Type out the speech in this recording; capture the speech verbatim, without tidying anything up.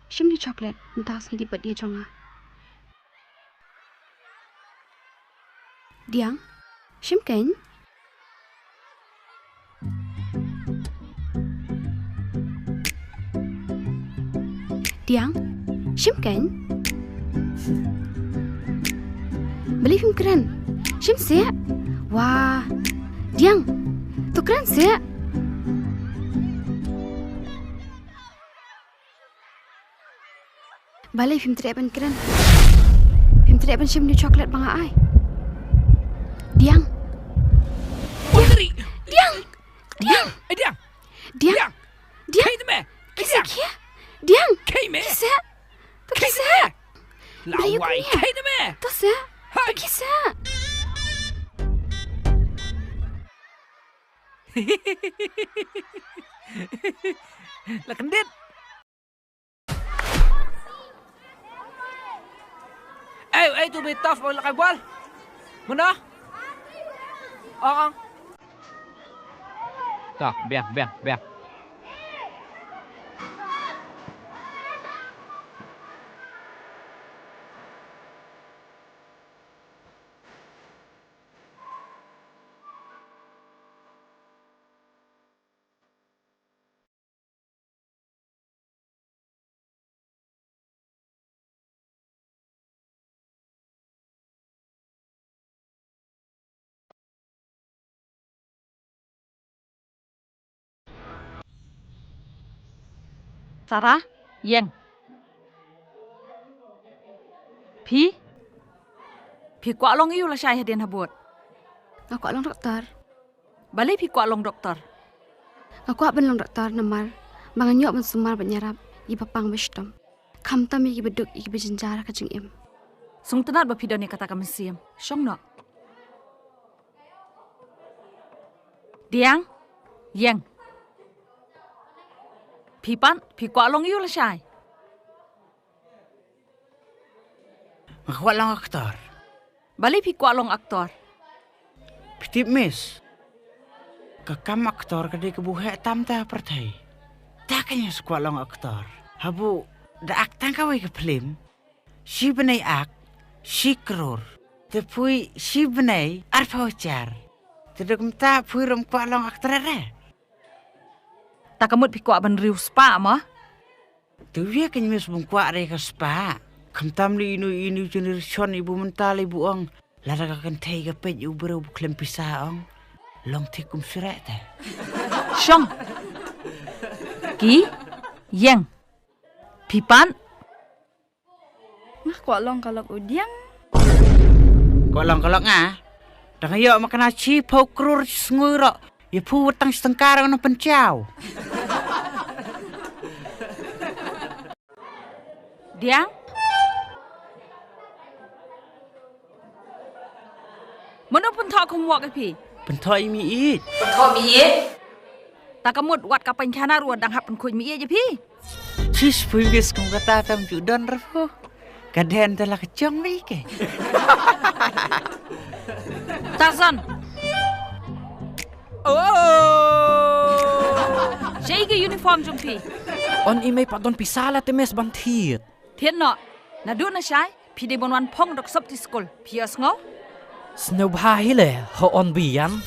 Shim ne chocolate, mynta ka sngi dei birthday jong nga. Diang, shim kein. Diang, shim kein. Balei phim kren? Shim seh. Wah. Diang, to kren seh. Balei phim treh ban kren? Phim treh ban shim ïa une u chocolate ba nga ai? Diang. Putri. Diang. Diang. Eh, Diang. Diang. Diang. Diang. Khie te me. Khie seh. Diang. Khie me. Khie seh. To khie seh. Lawei. Khie te me. To seh. Hai. To khie seh. La kyndit. Ei, ei, to bit tough, oi, la kai bol. Mano? Ong, ong. To, biang, biang, biang. Sara, ïeng. Phi? Phi kwah long aïu lashai hadien habud? Nga kwah long doktor. Balei phi kwah long doktor? Nga kwah ban long doktor namar ba ngan ïoh ban sumar bad ïarap ïa kiba pang ba shitom. Khamtam ïa kiba duk, ïa kiba jynjar ha ka jingim. Sngewtynnat ba phi don ïa kata ka mynsiem. Shong noh. Diang, ïeng. Phi pat, phi kwah long aïu lashai? Nga kwah long aktor. Balei phi kwah long aktor? Phi tip miss, ka kam aktor ka dei kaba heh tam ha pyrthei. Te kein nga sa kwah long aktor. Habu da ak tang kawei ka phlim, shi bnai ak, shi klur. Te phi shi bnai arphew hajar. Te da kumta phi ruh kwah long aktor re. Ta ka mut phi kwah ban riew spah mo? Te ïa kein miss, bym kwah re ka spah. Khamtam lei ino ino generation iba mynta lei ba ong, lada ka kynthei ka peit ïa u briew ba khlem pisa ong, long thik kum syreh te. Shong. Ki, ïeng. Phi pat? Nga kwah long ka lok u Diang. Kwah long ka lok nga? Dang ïoh ma kane shiphew klur shi sngi ruh. Ïa phi wat tang shi tyngka ruh ngan pynchaw. Diang? Mano pynthoh homework ïa phi? Pynthoh ïa mi ïeit. Pynthoh mi ïeit. Ta ka mut wat ka pynkhana ruh dang hap pynkhuid mi ïeit ïa phi. Chis pui bis kum kata tam ju don ruh. Ka den te la ka jong mi ke. Tarzan. Oh. Shaei ka uniform jong phi? Yn ym pat don pisa la te miss ban thied. Thied noh. Naduh nashai phi dei ban wan phong dok sop ti skul. Phi ïohsngew? Sngewbha hi le, ho yn biang.